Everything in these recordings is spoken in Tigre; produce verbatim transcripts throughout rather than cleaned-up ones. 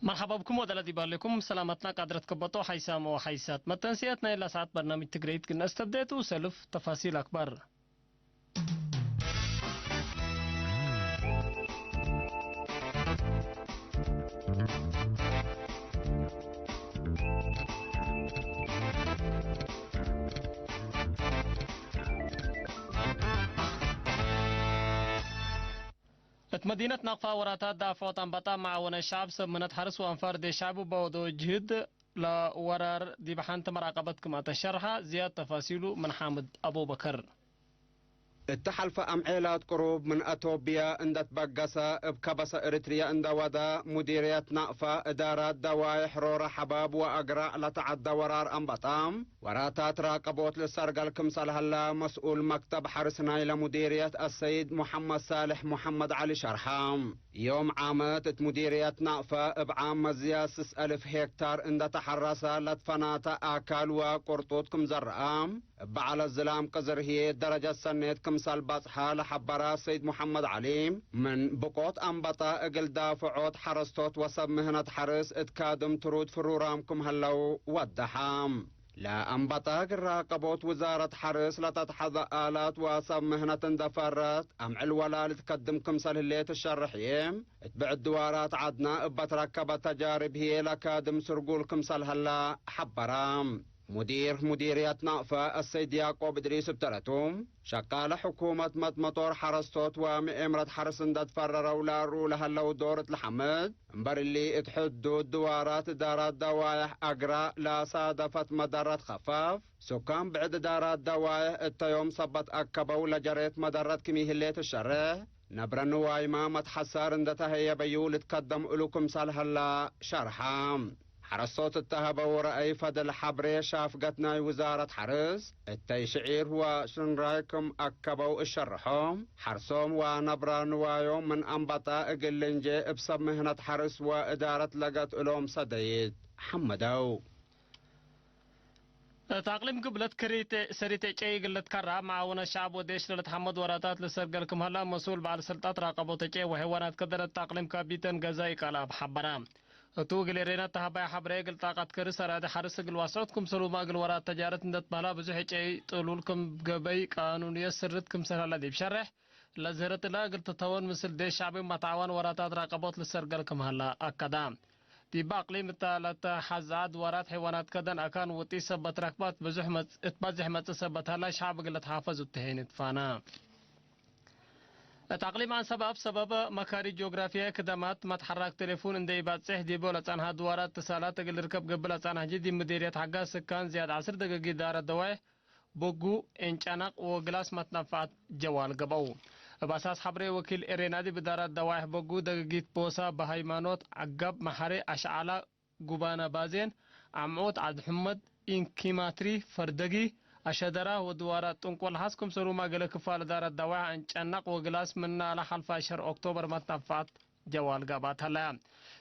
መርሐባ ብኩም ወደለ ዲብ ሀሌኩም፣ ሰላመትና ቃድረት ከበጦ ሐይሳም ወሐይሳት። መተንስየት ናይ ለሰዓት በርናምጅ ትግረይት ግን አስተብዴቱ ሰልፍ ተፋሲል አክባር። እት መዲነት ናቅፋ ወራታት ዳፍዖት አንበጣ መዓወነ ሸዐብ ሰብ ምነት ሐርስ ወአንፋር ዴ ሸዐብ በወዶ ጅህድ ለወራር ዲብ ሐንቲ መራቀበት ክም አተሸርሐ ዝያድ ተፋሲሉ ምን ሓምድ አቡበከር። እተ ሐልፈ አምዔላት ቅሩብ ምን አቶብያ እንደ ትበገሰ እብ ከበሰ እርትርየ እንደ ወደ፣ ሙዲርየት ናቅፋ እዳራት ደዋይሕ ሮረ ሐባብ ወአግራዕ ለተዐደ ወራር አንበጣ ወራታት ራቀቦት ልሰርገል ክምሰል ሀላ መስኡል መክተብ ሐርስ ናይለ ሙዲርየት አሰይድ ሙሐመድ ሳልሕ ሙሐመድ ዐሊ ሸርሐ። ዮም ዓመት እት ሙዲርየት ናቅፈ እብ ዓም መዝያድ ስስ አልፍ ሄክታር እንደ ተሐረሰ ለትፈናተ አካል ወቁርጡት ክም ዘረአ፣ እብ ዐለት ዝላም ቅዝር ህዬ ደረጀት ሰኔት ክምሰል በጽሐ ለሐበረ ሰይድ ሙሐመድ ዐሊ፣ ምን ብቆት አንበጣ እግል ዳፍዖት ሐረስቶት ወሰብ ምህነት ሐርስ እት ካድም ትሩድ ፍሩራም ክም ሀለው ወደሐ። ለአንበጣ እግል ራቀቦት ውዛረት ሐርስ ለተትሐዘ አላት ወሰብ ምህነት እንደ ፈረት አምዕል ወላል ትከድም ክምሰል ህሌት ትሸርሕ ህዬ፣ እት ብዕድ ድዋራት ዐድነ እበ ትረከበት ተጃርብ ህዬ ለካድም ስርጉል ክምሰል ሀላ ሐበረ። ሙዲር ሙዲርየት ናቅፈ አሰይድ ያዕቆብ እድሪስ እብ ተረቱ፣ ሸቃለ ሕኩመት መጥመጦር ሐረስቶት ወምኤምረት ሐርስ እንደ ትፈረረው ለአርኡ ለሀለው ዶር እት ለሐምድ፣ እምበር እሊ እት ሕዱድ ድዋራት እዳራት ደዋይሕ አግራዕ ለሳደፈት መደረት ከፋፍ፣ ሱካን ብዕድ እዳራት ደዋይሕ እተ ዮም ሰበት አከበው ለጀሬት መደረት ክም ህሌት ትሸርሕ፣ ነብረ ንዋይመ መትሐሰር እንደ ተሀየበዩ ልትከደም እሉ ክምሰል ሀላ ሸርሐ። ሐረስቶት እተ ሀበው ረአይ ፈድል ሐብሬ ሻፍገት ናይ ውዛረት ሐርስ፣ እተይ ሽዒር ወሽንራይ ክም አከበው እሸርሖ፣ ሐርሶም ወነብረ ንዋዮም ምን አንበጣ እግል ልንጄ እብ ሰብ ምህነት ሐርስ ወእዳረት ለገት እሎም ሰደይት ሐመደው። እት አቅሊም ግብለት ክሪት ሰሪት ጨይ እግል ልትከራ፣ መዓውነት ሸዐብ ወዴሽ ለልትሐመድ ወራታት ልሰርገል ክም ሀላ፣ መስኡል በዐል ሰልጣት ራቀቦት ጨይ ወሐይዋናት ከደረት አቅሊም ካቢተን ገዛኢ ቃልአብ ሐበረ። እቱ እግል ኤሬናት ተሀባይ ሐብሬ፣ እግል ጣቀት ከርስ አራዲ ሐርስ እግል ዋስዖት ክምሰሉመ፣ እግል ወራት ተጃረት እንደ ትበህላ፣ ብዙሕ ጨይ ጥሉል ክም ገበይ ቃኑንየት ስርት ክምሰል ሀላ ዲብ ሸሬሕ፣ ለዝህረት እለ እግል ትተወን ምስል ዴሽ ሸዕቢ መትዓዋን ወራታት ራቀቦት ልሰርገል ክም ሀላ አከደ። ዲበ አቅሊም እተ ለተሐዘዐ ድዋራት ሐይዋናት ከደን አካን ውጢት ሰበት ረክባት ብዙሕ መጽ-፣ እት ባዝሕ መጽእ ሰበት ሀላ ሸዕብ እግል ልትሓፈዝ እቱ ሄን ትፋነ። እት አቅሊም አንሰበ እብ ሰበብ መካሪ ጂኦግራፊያይ ክደማት መትሐራክ ቴሌፉን እንደ ኢባጽሕ ዲቦ ለጸንሐ ድዋራት እትሳላት እግል ልርከብ ገብእ ለጸንሐ ጂ ዲብ ምዲርየት ሐጋ ስካን ዝያድ ዐስር ደገጊት ዳረ ደዋይሕ በጉ፣ እንጨነቅ ወግላስ መትነፈዐት ጀዋል ገብአው። እብ አሳስ ሐብሬ ወኪል ኤሬና ዲብ እዳራት ደዋይሕ በጉ፣ ደገጊት ቦሳ፣ በሃይማኖት፣ ዐገብ፣ መሐሬ፣ አሽዓላ፣ ጉባና፣ ባዜን፣ አምዑት፣ ዐድ ሕመድ፣ ኢንኪማትሪ፣ ፈርደጊ፣ አሸደራ ወድዋራት ጥንቆል ሐስ ክምሰሉመ ገሌ ክፋል እዳረት ደዋይሕ እንጨነቅ ወግላስ ምናለ ሐልፋ ሸር ኦክቶበር መትነፈዐት ጀዋል ጋብአት ሀለያ።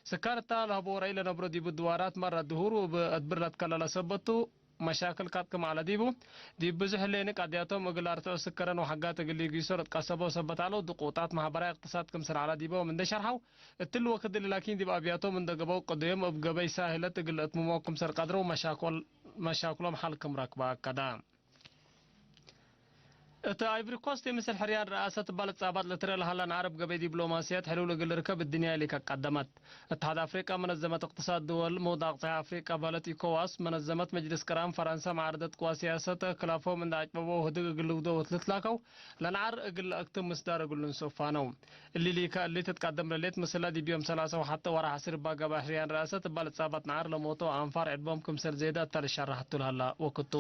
ስካን እታ ለሀቦ ረአይ ለነብሮ ዲቡ ድዋራት መረ ድሁር ወእብ አድብር ለትከለለ ሰበት ቱ፣ መሻክል ካት ክም ዐለ ዲቡ፣ ዲብ ብዙሕ ህሌኒ ቀድያቶም እግል አርትዖ ስከረን ወሐጋት እግል ሊጊሶ ለትቀሰበው ሰበት ዐለው ድቁጣት ማህበራይ እቅትሳድ ክምሰል ዐለ ዲበዎም እንደ ሸርሐው፣ እትሊ ወክድ እሊ ላኪን ዲብ አብያቶም እንደ ገብአው ቅዱዮም እብ ገበይ ሳህለት እግል ለአትምሞ ክምሰል ቀድረው መሻኮል-፣ መሻክሎም ሐል ክም ረክበ አከደ። እት አይቭሪ ኮስት ምስል ሕርያን ረአሰት እባ ልትጻባጥ ለትረአ ለሀላ ነዓር እብ ገበይ ዲብሎማስያት ሕሉል እግል ልርከብ እድንያይ ሊከ ቀደመት። እትሓድ አፍሪቀ፣ መነዘመት እቅትሳድ ድወል መውዳቅትሐ አፍሪቀ በህለት ኢኮዋስ፣ መነዘመት መጅልስ ቅራን ፈረንሰ፣ መዓርደት ቅዋ ስያሰት ክላፎም እንደ አጭበቦ ህድግ እግል ልውደው እት ልትላከው ለነዓር እግል ለአክትም ምስዳር እግል ልንሶፋ ነው። እሊ ሊከ እሊ ትትቀደም ለሌት ምስለ ዲብ ዮም ሰላሰ ወሐቴ ወርሕ ዐስር እባ ገብአ ሕርያን ረአሰት እባ ልትጻባጥ ነዓር ለሞተው አንፋር ዕድቦም ክምሰል ዜደ እተ ልሸረሐቱ ለሀላ ወክቱ።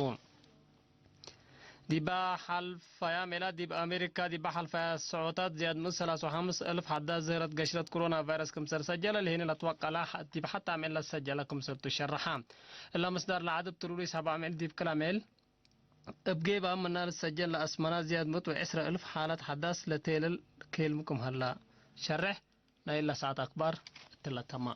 ዲበ ሐልፈያ ሜላት ዲብ አሜሪካ ዲበ ሐልፈያ ሰዖታት ዝያድ ምን ሰላስ ወሐምስ እልፍ ሐዳስ ዝህረት ገሽረት ኮሮና ቫይረስ ክምሰል ሰጀለ ለህይነ ለትወቀለ፣ ዲብ ሐቲ አምዕል ለሰጀለ ክምሰልቱ ሸረሐ። እለ ምስዳር ለዐድ እብ ትሉሉይ ሰብዕ አምዕል ዲብ ክል አምዕል እብ ጌባ ምና ልሰጀል ለአስመና ዝያድ ምእት ወዕስረ እልፍ ሐለት ሐዳስ ለቴለል ኬልም ክም ሀላ ሸሬሕ። ናይለ ሰዓት አክባር እትለ ተማ።